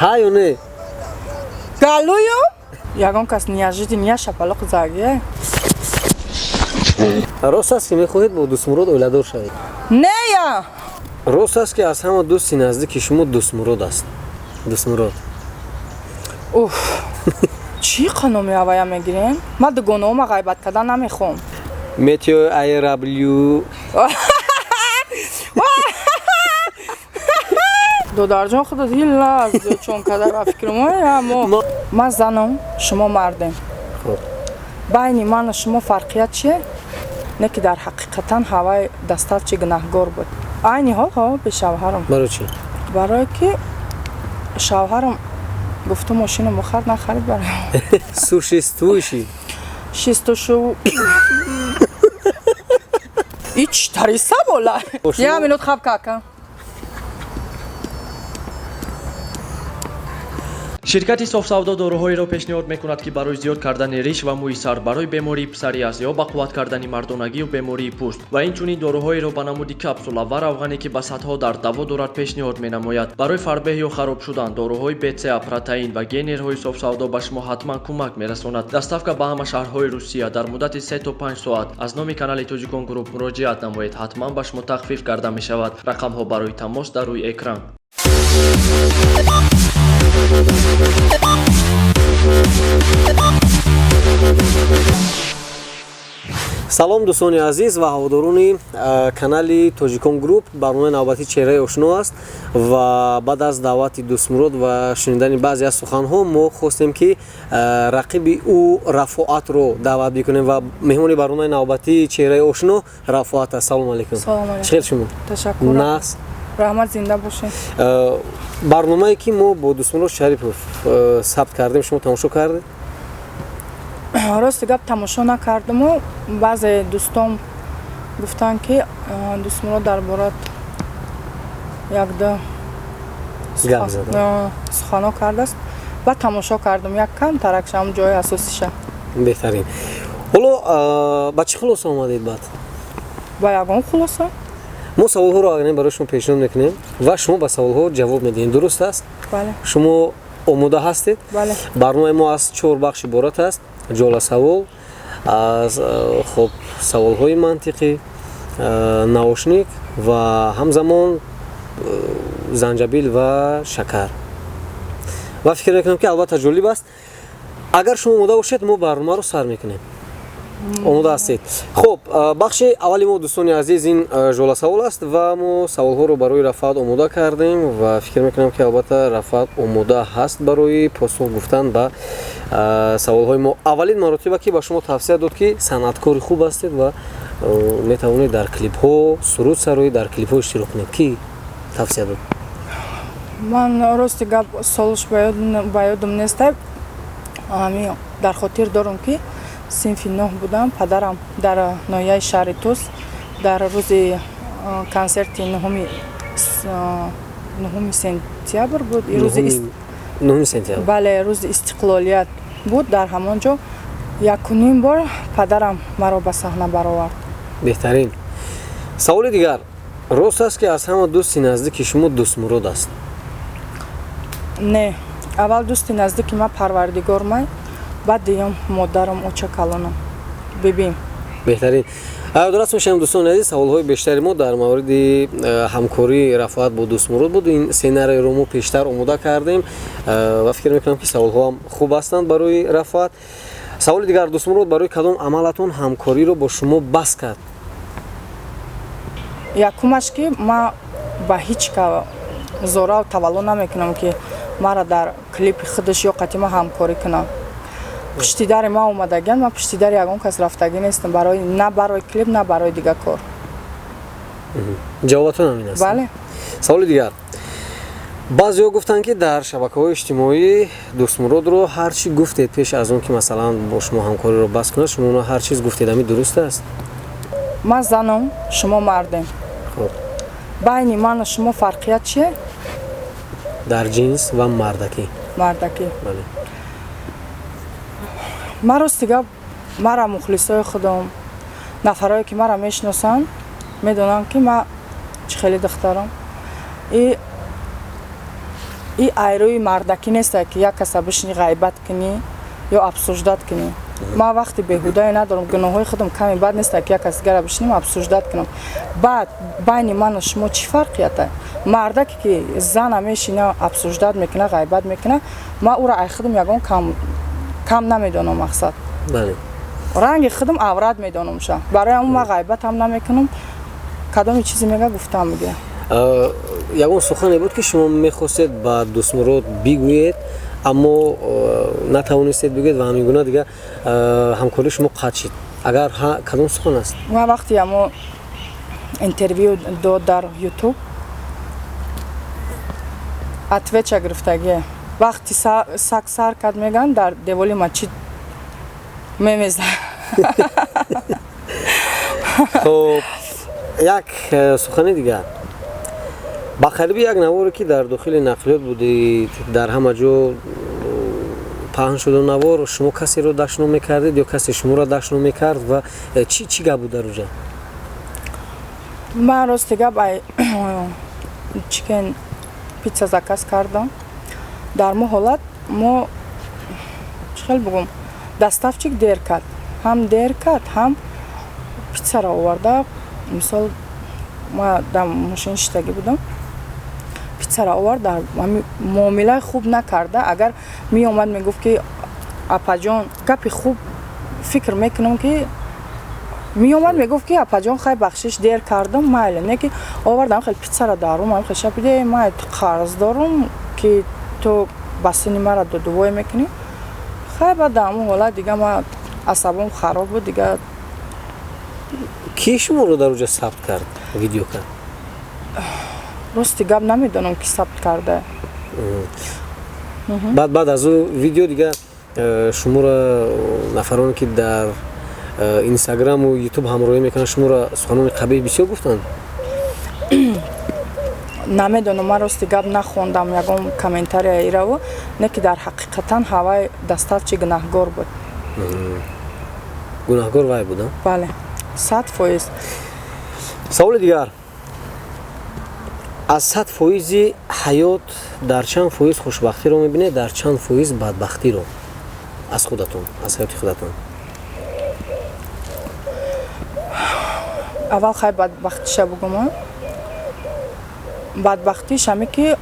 Ҳа ё не? Галую? Ягон кас неожиданно я шапалоқ заги. Рост аст, ки мехоҳед бо Дӯстмурод оиладор шавед? Не я. Рост аст, ки аз ҳама дӯсти наздики шумо Дӯстмурод аст? Дӯстмурод. Уф. Чӣ қаноми авая мегирем? Ман дугонаома ғайбат кардан намехоҳам. Метео IRW. Додарҷон, худат ҳила чон када ба фикрам. Мо ман занам, шумо мардем. Хуб. Байни ману шумо фарқият чие? Не ки дар ҳақиқатан ҳавай дастат чи гунаҳгор буд. Айни ҳол ҳо бешавҳарам. Барои чӣ? Барое ки шавҳарам гуфту мошину бухар, нахарид бароям. Существующий. Шистушу. Ич тари савола. Я минут хаб кака. Ширкати Софсавдо доруҳоеро пешниҳод мекунад, ки барои зиёд кардани риш ва мӯи сар, барои бемории псориаз ё ба қувват кардани мардонагию бемории пӯст ва инчунин доруҳоеро ба намуди капсула ва равғане, ки ба садҳо дард даво дорад, пешниҳод менамояд. Барои фарбеҳ ё хароб шудан доруҳои БЦА, протеин ва генерҳои Софсавдо ба шумо ҳатман кӯмак мерасонад. Доставка ба ҳама шаҳрҳои Русия дар муддати 3 то 5 соат. Аз номи канали Тоҷикон Груп муроҷиат намоед, ҳатман ба шумо тахфиф карда мешавад. Рақамҳо барои тамос дар рӯи экран. Салом, дӯстони азиз ва ҳаводорони канали Тоҷикон Груп. Барномаи навбатии «Чеҳраи ошно» аст ва баъд аз даъвати Дӯстмурод ва шунидани баъзе аз суханҳо мо хостем, ки рақиби ӯ Рафоатро даъват бикунем ва меҳмони барномаи навбатии «Чеҳраи ошно» Рафоат аст. Салому алайкум. Салом алайкум. Чӣ хел шумо? Ташаккур. Нағз? Раҳмат, зинда бошед. Барномае, ки мо бо Дӯстмурод Шарипов сабт кардем, шумо тамошо кардед? Рости гап, тамошо накардаму баъзе дӯстон гуфтанд, ки Дӯстмурод дар борат якда Гап зада. Суханҳо кардааст. Баъд тамошо кардам як кам таракшам, ҷои асосиша. Беҳтарин. Ҳоло ба чӣ хулоса омадед баъд? Ба ягон хулоса. Мо саволҳоро агар барои шумо пешниҳод мекунем ва шумо ба саволҳо ҷавоб медиҳед, дуруст аст? Бале. Шумо омода ҳастед? Бале. Барномаи мо аз чор бахш иборат аст: ҷоласавол, аз хуб, саволҳои мантиқӣ, наушник ва ҳамзамон занҷабил ва шакар. Ва фикр мекунам, ки албатта ҷолиб аст. Агар шумо омода бошед, мо барномаро сар мекунем. Омода ҳастед? Хуб, бахши аввали мо, дӯстони азиз, ин жоласавол аст ва мо саволҳоро барои Рафаат омода кардем ва фикр мекунам, ки албатта Рафаат омода ҳаст барои посух гуфтан ба саволҳои мо. Аввалин маротиба, ки ба шумо тавсия дод, ки санъаткори хуб ҳастед ва метавонед дар клипҳо суруд сароӣ, дар клипҳо иштирок кунед, ки тавсия дод? Ман, рости гап, солш ба ёдам неста. Ами дар хотир дорам, ки синфи нӯҳ будам, падарам дар ноҳияи шаҳри Тус дар рӯзи консерти нуҳуми сентябр буд, рӯзи 9 сентябр. Бале, рӯзи истиқлолият буд. Дар ҳамон ҷо якуним бор падарам маро ба саҳна баровард. Беҳтарин. Саволи дигар: рост аст, ки аз ҳама дӯсти наздики шумо Дӯстмурод аст? Не, аввал дӯсти наздики ман Парвардигормай, баъд дуюм модарам, оча калонам, бибим. Беҳтарин. Дуруст мешавем, дӯстони азиз, саволҳои бештари мо дар мавриди ҳамкории Рафоат бо Дӯстмурод буд. Ин сценарийро мо пештар омода кардем ва фикр мекунам, ки саволҳоам хуб ҳастанд барои Рафоат. Саволи дигар: Дӯстмурод барои кадом амалатон ҳамкориро бо шумо бас кард? Якумаш, ки ман ба ҳеҷ ка зорав тавалло намекунам, ки мара дар клипи худаш ё қатима ҳамкорӣ кунам. Пушти дари ман омадагиан, ман пушти дари ягон кас рафтагӣ нестам, барои на барои клип, на барои дигар кор. Ҷавобатон ҳамин аст? Бале. Саволи дигар: баъзеҳо гуфтанд, ки дар шабакаҳои иҷтимоӣ Дӯстмуродро ҳар чӣ гуфтед, пеш аз он ки, масалан, бо шумо ҳамкориро бас кунад, шумо оно ҳар чиз гуфтед. Ҳамин дуруст аст? Ман занам, шумо мардем. Хуб. Байни ману шумо фарқият чие? Дар ҷинс ва мардакӣ. Мардакӣ. Бале. Ман, рости гап, мара мухлисои худам, нафарое ки мара мешиносанд, медонанд, ки ман чӣ хеле духтарам. И И айрӯи мардакӣ неста, ки як каса бишини, ғайбат кунӣ ё обсуждать кунӣ. Ман вақти беҳудае надорам, гуноҳҳои худам каме бад неста, ки як кас дигара бишинем, обсуждать кунам. Баъд байни ману шумо чӣ фарқията? Мардаке, ки зана мешина, обсуждать мекуна, ғайбат мекуна, ман ӯро ай худам ягон кам намедонам, мақсад, ранги худам аврат медонамша. Барои ҳамон ман ғайбатам намекунам, кадоми чизе мега, гуфтам мегӯям. Ягон сухане буд, ки шумо мехостед ба Дӯстмурод бигӯед, аммо натавонистед бигӯед ва ҳамин гуна дигар ҳамкории шумо қатъ шид? Агар ҳа, кадом сухан аст? Ман вақте амо интервю дод дар Ютуб, отвеча гирифтагие. Вақти саг сар кард, меган, дар деволи мачид мемеза. Хоб, як сухани дигар. Ба қариби як наворе, ки дар дохили нақлиёт будед, дар ҳама ҷо паҳн шуду навор, шумо касеро дашном мекардед ё касе шуморо дашном мекард ва чӣ гап буд дар уҷа? Ман, рости гап, ай чикен пицца заказ кардам. Дар мо ҳолат мо чӣ хел бугум, доставщик дер кард, ҳам дер кард, ҳам пиццаро оварда. Мисол, ма дар мошин шиштагӣ будам, пиццаро овард, дар муомилаи хуб накарда. Агар меомад, мегуфт, ки апаҷон, гапи хуб, фикр мекунам, ки меомад, мегуфт, ки апаҷон, хай, бахшиш, дер кардам, майли. Не ки овардам хел пиццаро дарум, хел шапиде, май қарз дорум, ки ту ба сини мара дудувой мекунӣ. Хай, баъд дар ҳамон ҳолат дига ма асабом хароб буд дига. Ки шуморо дар уҷа сабт кард, видео кард? Рости гап, намедонам, ки сабт карда. Баъд аз ӯ видео дига шуморо нафароне, ки дар Инстаграму Ютуб ҳамроҳӣ мекунанд, шуморо суханони қабеҳ бисёр гуфтанд? Намедонам, ман, рости гап, нахондам ягон комментария ираву. Не ки дар ҳақиқатан ҳавай доставщик гунаҳгор буд. Гунаҳгор вай буд? Бале, 100%. Саволи дигар: аз 100 фоизи ҳаёт дар чанд фоиз хушбахтиро мебинед, дар чанд фоиз бадбахтиро аз худатон, аз ҳаёти худатон? Аввал хай бадбахтиша бугум. Бадбахтиш ҳаме, ки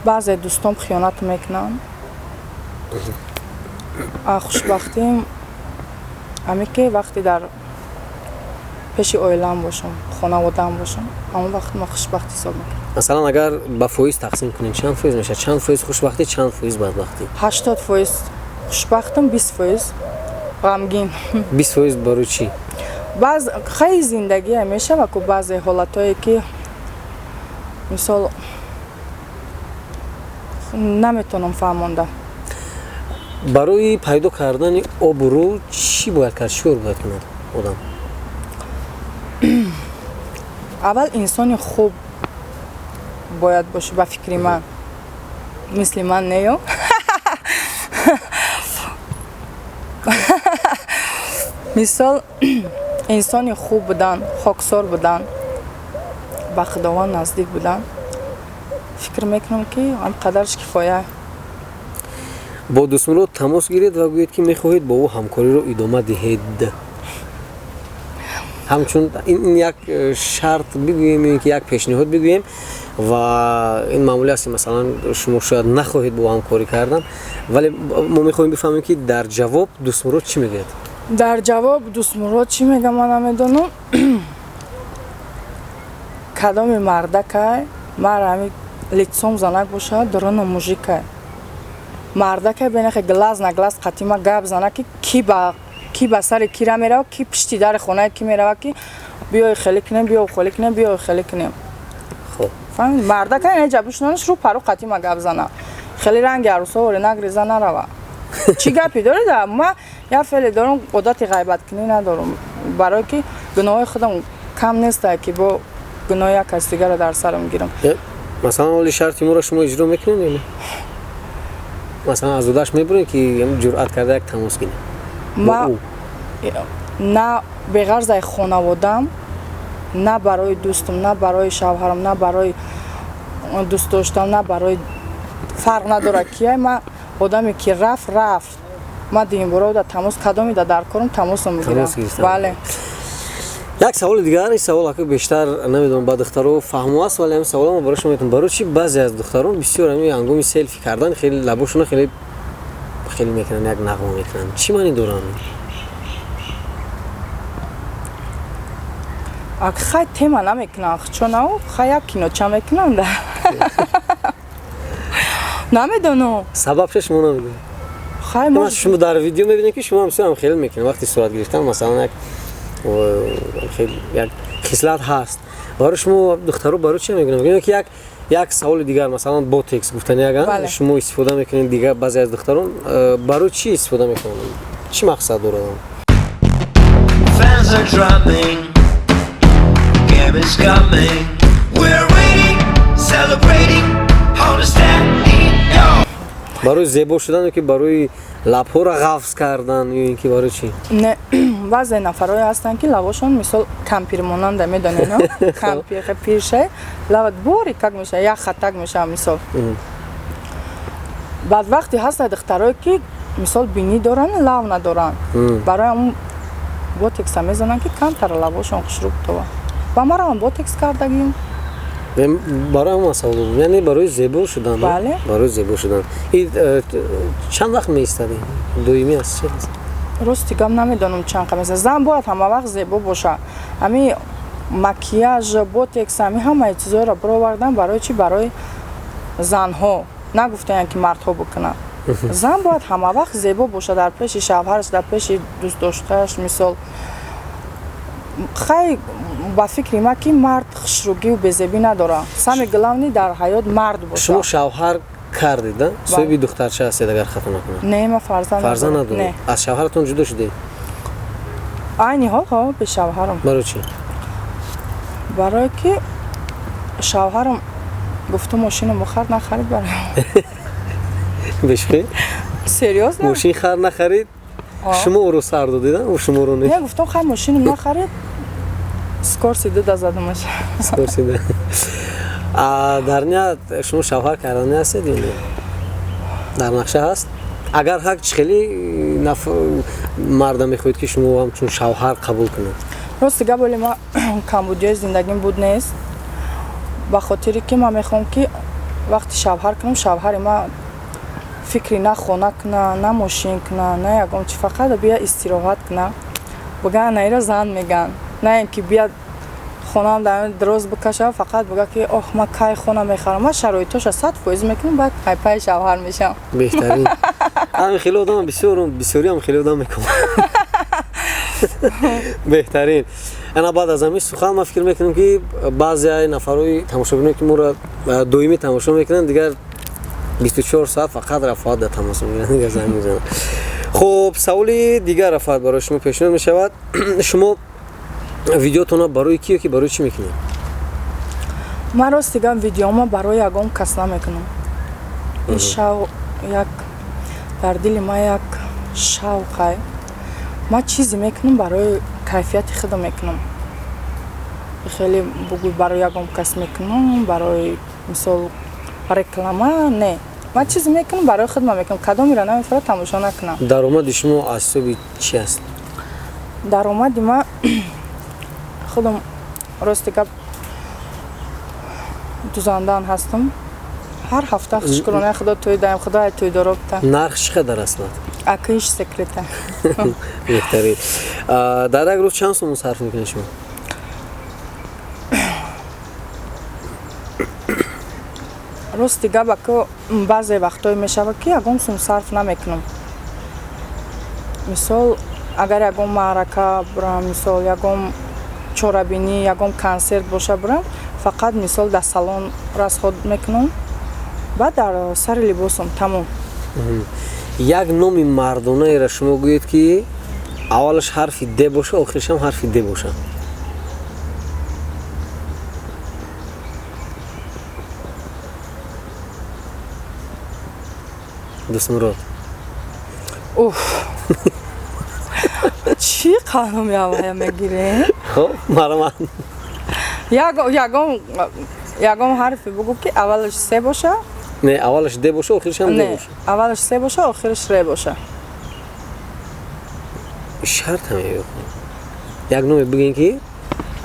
баъзе дӯстом хиёнат мекунанд. Хушбахтим ҳаме, ки вақте дар пеши оилаам бошам, хонаводаам бошам, ҳамон вақт ман хушбахт ҳисоб мекунам. Масалан, агар ба фоиз тақсим кунем, чанд фоиз мешавад? Чанд фоиз хушбахтӣ, чанд фоиз бадбахтӣ? 80% хушбахтам, 20% ғамгин. 20% барои чӣ? Баъз хай зиндагие мешава ку, баъзе ҳолатҳое, ки мисол наметавонам фаҳмонда. Барои пайдо кардани обрӯ чӣ бояд кард, чӣ кор бояд кунад одам? Аввал инсони хуб бояд бошӣ, ба фикри ман. Мисли ман неё. Мисол, инсони хуб будан, хоксор будан, ба Худованд наздик будан, фикр мекунам, ки ҳам қадарш кифоя. Бо Дӯстмурод тамос гиред ва гӯед, ки мехоҳед бо ӯ ҳамкориро идома диҳед. Ҳамчун ин як шарт бигӯем ё ин ки як пешниҳод бигӯем. Ва ин маъмулӣ аст, масалан, шумо шояд нахоҳед бо ҳамкорӣ кардан, вале мо мехоҳем бифаҳмем, ки дар ҷавоб Дӯстмурод чӣ мегӯяд. Дар ҷавоб Дӯстмурод чӣ мега, ман намедонам. Кадоми мардакай мара ҳами лицом занак бошад, дуруну мужикай, мардакай бенахе глаз на глаз қатима гап зана, ки ки ба сари кира мерава, ки пишти дари хонаи ки мерава, ки биёй хеле кунем, биё хеле кунем, биё хеле кунем. Фаҳмид, мардакай неҷа бишнонаш, рӯ пару қатима гап зана, хеле ранги арӯсоворе нагреза нарава. Чӣ гапе доред? Ма як феъле дорам, одати ғайбаткунӣ надорам, барое ки гуноҳои худам кам нестае, ки бо гуноҳи як кас дигарро дар сарам гирам. Масалан, оли шарти моро шумо иҷро мекунед ё не? Масалан, аз дудаш мебуред, ки ҷуръат карда як тамос гиред? Ма на беғарзаи хонаводам, на барои дӯстам, на барои шавҳарам, на барои дӯст доштам, на барои фарқ надорад кия. Ма одаме ки рафт, рафт. Ма дуюмбора да тамос кадоми да дар корам тамосам мегирам. Бале. Як саволи дигар, ин савол ака бештар намедонам ба духтаро фаҳмо аст, вале ҳамин саволо ма барои шумо метавонам. Барои чи баъзе аз духтарон бисёр ҳамин ҳангоми селфи кардан хеле лабошона хеле хеле мекунанд, як нағма мекунанд? Чӣ маъне доранд? Ак хай тема намекунанд, чонау хай як киноча мекунанд. Намедонам. Сабабша шумо намедонед? Хай мо шумо дар видео мебинем, ки шумо ҳам ҳам хеле мекунед вақти сурат гирифтан, масалан, як хеле як хислат ҳаст барои шумо. Духтаро барои чи мекунанд? Ки як саволи дигар, масалан, ботекс гуфтани яган шумо истифода мекунед, дигар баъзе аз духтарон барои чӣ истифода мекунанд, чӣ мақсад дорад? Fans are drumming, game is coming. We're waiting, celebrating, on the stand. Барои зебо шудан ё ки барои лабҳоро ғафз кардан ё ин ки барои чӣ? Не, баъзе нафарое ҳастанд, ки лабошон мисол кампирмонанда, медонед, кампир пирша лабат бори как меша, як хатак меша мисол. Баъд вақте ҳастанд духтарое, ки мисол бинӣ доранд, лав надоранд, барои ҳамун ботекса мезананд, ки камтар лабошон хушрӯ бутова. Ба маро ботекс кардагим. Барои ҳамон савол додам, яъне барои зебо шудан? Бале. Барои зебо шудан. И чанд вақт меистадӣ? Доимӣ аст, чи аст? Рости гап, намедонам чанд қа меистад. Зан бояд ҳама вақт зебо боша. Ҳами макияж, ботекс, ҳами ҳамаи чизҳоро бировардан барои чи? Барои занҳо. Нагуфтаям, ки мардҳо бикунанд. Зан бояд ҳама вақт зебо боша дар пеши шавҳараш, дар пеши дӯстдоштааш. Мисол, хай, ба фикри ман, ки мард хушрӯгию безебӣ надорад. Самый главный дар ҳаёт мард боша. Шумо шавҳар кардед, да? Соҳиби духтарча ҳастед, агар хато накунам? Не, ман фарзанд. Фарзанд надоред? Аз шавҳаратон ҷудо шудед? Айни ҳол ҳо, бешавҳарам. Барои чӣ? Барое ки шавҳарам гуфту мошинам бихар, нахарид бароям. Бешухӣ? Серьёзно. Мошин хар нахарид? Шумо ӯро сар додед, ӯ шуморо не? Не, гуфтам, хай, мошинам нахарид, скорси дуда задамаш. Скорси да. Дар ният шумо шавҳар кардани ҳастед ё не? Дар нақша ҳаст? Агар ҳак, чӣ хеле марда мехоҳед, ки шумо ҳамчун шавҳар қабул кунед? Рости гап, оли ма камбудиёи зиндагим буд нест, ба хотире ки ман мехоҳам, ки вақти шавҳар кунам, шавҳари ма фикри на хона куна, на мошин куна, на ягон чи, фақат бия истироҳат куна, бигӯян наира зан меган, на ин ки бия хонаам дар дроз бикаша, фақат бигӯя, ки ох, ман кай хона мехарам. Ман шароитоша 100% мекунам, баъд пайпаи шавҳар мешавам. Беҳтарин. Ҳамин хеле одам бисёр, бисёриам хеле одам мекунам. Беҳтарин. Ана баъд аз ҳамин сухан ман фикр мекунам, ки баъзе нафарҳои тамошобиное, ки моро доимӣ тамошо мекунанд, дигар 24 соат фақат Рафоат дар тамос мегиранд, дигар занг мезананд. Хуб, саволи дигар, Рафоат, барои шумо пешниҳод мешавад. Шумо видеотонро барои ки ё ки барои чӣ мекунед? Ман рости гап, видеома барои ягон кас намекунам. Ин шав як дар дили ман як шавқай. Ман чизе мекунам, барои кайфияти худам мекунам. Хеле бугӯй барои ягон кас мекунам, барои мисол реклама, не. Ман чизе мекунам, барои худам мекунам. Кадомеро намефурад, тамошо накунам. Даромади шумо аз ҳисоби чӣ аст? Даромади ман худам, рости гап, дузандан ҳастам. Ҳар ҳафта, шукронаи худо, тӯй даем, худо ай тӯйдоро бита. Нарх чӣ қадар аст? Акиш секрета. Беҳтарин. Дар як рӯз чанд сомон сарф мекунед шумо? Рости гап, ако, баъзе вақтҳое мешавад, ки ягон сум сарф намекунам. Мисол, агар ягон маърака бурам, мисол, ягон чорабинӣ, ягон консерт боша бурам, фақат мисол дар салон расход мекунам, баъд дар сари либосам, тамом. Як номи мардонаеро шумо гӯед, ки аввалаш ҳарфи д боша, охирашам ҳарфи д боша. Дӯстмурод. Уф, чӣ қалами аввая мегирем? Хоб, марҳамат. Ягон Ягон ҳарфе бугӯ, ки аввалаш се боша. Не, аввалаш д боша, охираш ҳам д Не, боша. Аввалаш се боша, охираш ре боша. Шарт ҳаме. Як номе бигӯем, ки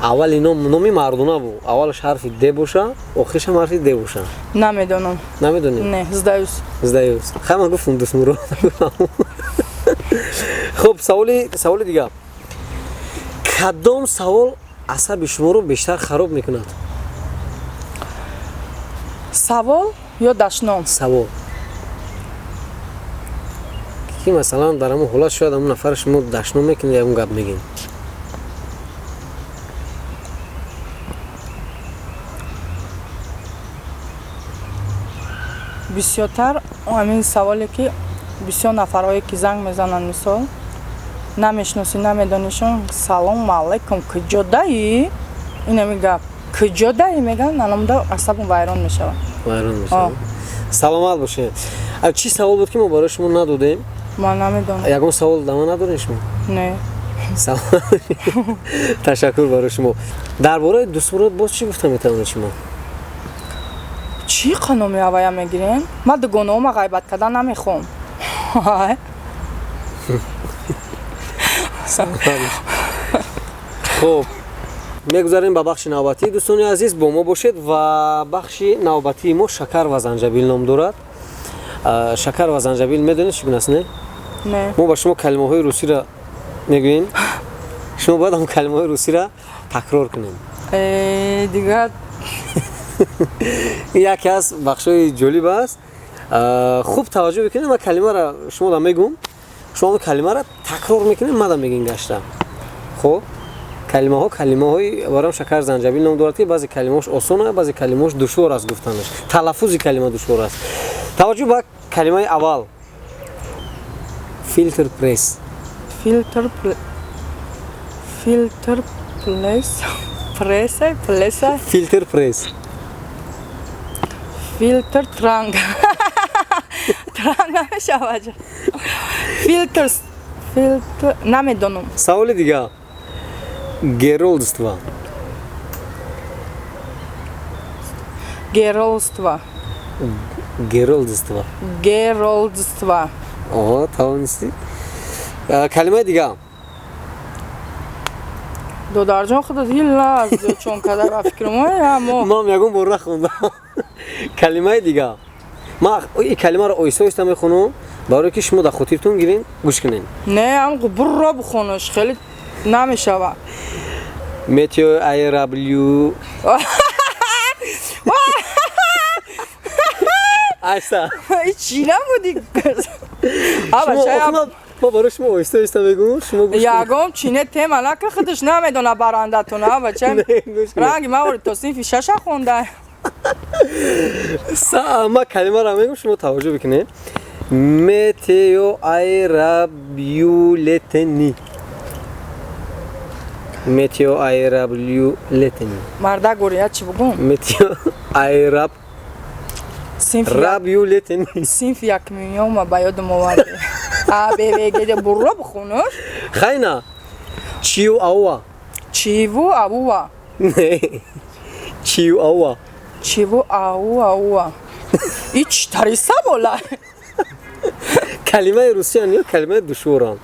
аввали ном, номи мардона бу, аввалаш ҳарфи д боша, охираш ҳам ҳарфи д боша. Намедонам. Намедонӣ? Не, сдаюсь. Сдаюсь. Хай, ман гуфтам, Дусмурод. Хуб, саволи дигар: кадом савол асаби шуморо бештар хароб мекунад? Савол ё дашном? Савол ки, масалан, дар ҳамон ҳолат шояд ҳамон нафар шумо дашном мекунед, ягон гап мегӯед. Бисёртар ҳамин саволе, ки бисёр нафарҳое, ки занг мезананд, мисол, намешиносӣ, намедонишон, салому алайкум, куҷодаӣ, ин ҳамин гап, куҷодаӣ мегӯянд, анамуда асабам вайрон мешавад. Вайрон мешавад. Саломат бошед. Чӣ савол буд, ки мо барои шумо надодем? Ман намедонам. Ягон савол дама надорем шумо? Не. Саломат. Ташаккур барои шумо. Дар бораи Дусмурод боз чӣ гуфта метавонед шумо? Чӣ қаноми ҳавая мегирем? Ман дугонаома ғайбат кардан намехоҳам. Ай. Хуб, мегузарем ба бахши навбатӣ. Дӯстони азиз, бо мо бошед, ва бахши навбатии мо шакар ва занҷабил ном дорад. Шакар ва занҷабил медонед чӣ гуна аст, не? Не. Мо ба шумо калимаҳои русиро мегӯем, шумо бояд ҳам калимаҳои русиро такрор кунем. Дигар. Ин яке аз бахшҳои ҷолиб аст. Хуб таваҷҷӯҳ бикунед, ман калимаро шумо да мегӯм, шумо он калимаро такрор мекунед, мада мегӯем гашта. Хуб, калимаҳо, калимаҳои барам шакар занҷабил ном дорад, ки баъзе калимаҳош осон аст, баъзе калимаҳош душвор аст, гуфтанаш, талаффузи калима душвор аст. Таваҷҷӯҳ ба калимаи аввал: фильтр пресс. Фильтр плес, преса, плеса. Фильтр пресс. Фильтр транг, транг намешавад, фильтр, фильтр, намедонам. Саволи дигар: герольдство. Герольство. Герольдство. Герольдство. Оҳо, тавонистӣ. Калимаи дигар. Додарҷон, худат ҳила аз чон када ба фикрам мо. Ман ягон бор нахондам. Калимаи дигар, ман ин калимаро оҳиста оҳиста мехонам, барое ки шумо дар хотиртон гирен, гӯш кунед. Не, ам бурро бихонаш, хеле намешавад. Метео аэраблю айса. Чӣ набуди? Ма барои шумо оҳиста оҳиста мегӯм, шумо гӯш кунед. Ягон чине тема нака, худаш намедона барандатон, бача. Не, гӯш кунед. Ранги ма то синфи шаша хонда. Ма калимаро мегӯм, шумо таваҷҷӯҳ бикунед: метео аэрабюлетени, метео аэрабюлетени. Марда гори, я чӣ бугум? Метео аэраб Синфи рабюлетени. Синфи якмиёма ба ёдам оварди, а б в г д, бурро бихонаш. Хайна, чиу ауа. Чиву ауа. Не, чиу ауа. Чиву ау ауа, и чӣ тари савола? Калимаи русиян ё калимаи душворанд.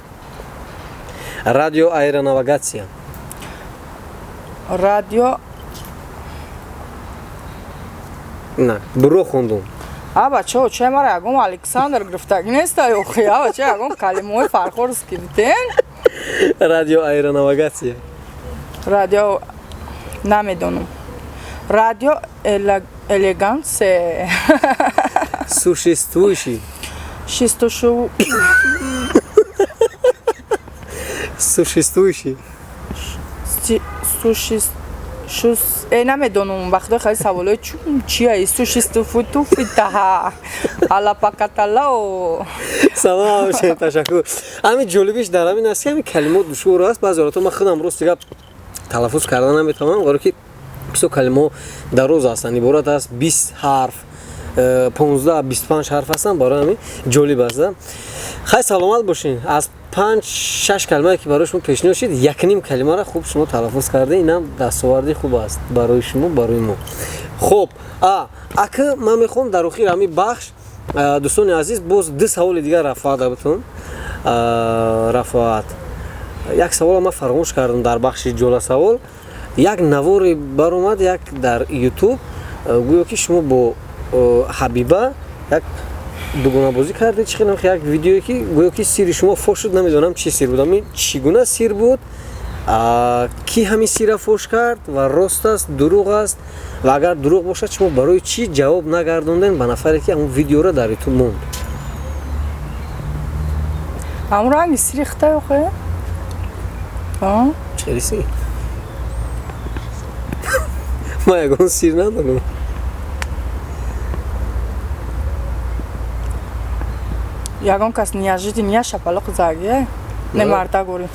Радио аэронавигатсия. Радио. На, буро хондум. А бачао, чай мара ягон Александр гирифтагӣ неста, охи? А бача, ягон калимаҳои фархорски битен. Радио аэронавигатсия. Радио, намедонам, радио элегансе. Существующий. Шистушу. Существующий. Суши шус, намедонам, ба худо, хеле саволои чун чия, сушистуфутуфитаҳа алапакаталао. Салом бошед, ташаккур. Ҳамин ҷолибиш дар ҳамин аст, ки ҳамин калимот душвор аст. Баъзе ҳолатҳо ман худам рости гап талаффуз карда наметавонам, барое ки бисёр калимаҳо дароз ҳастанд, иборат аст 20 ҳарф, 15, 25 ҳарф ҳастанд. Барои ҳамин ҷолиб аст. Хай, саломат бошед. Аз панҷ шаш калимае, ки барои шумо пешниҳод шуд, якним калимаро хуб шумо талаффуз карда. Инам дастоварди хуб аст барои шумо, барои мо. Хуб, ака, ман мехоҳам дар охир ҳамин бахш, дӯстони азиз, боз ду саволи дигар Рафоат бутун. Рафоат, як савола ман фаромӯш кардам дар бахши ҷола савол. Як наворе баромад як дар ютуб, гӯё ки шумо бо Ҳабиба як дугонабозӣ кардед, чӣ хел як видеое ки гӯё ки сири шумо фош шуд, намедонам чӣ сир буд, ами чӣ гуна сир буд, ки ҳамин сирра фош кард ва рост аст, дурӯғ аст, ва агар дурӯғ бошад, шумо барои чӣ ҷавоб нагардонден ба нафаре ки ҳамон видеоро дар ютуб монд? Ҳамон ранги сири хитай охе. Чӣ хели сир? Ман ягон сир надорам. Ягон кас неожиданно я шапалоқ заги, не марда гори.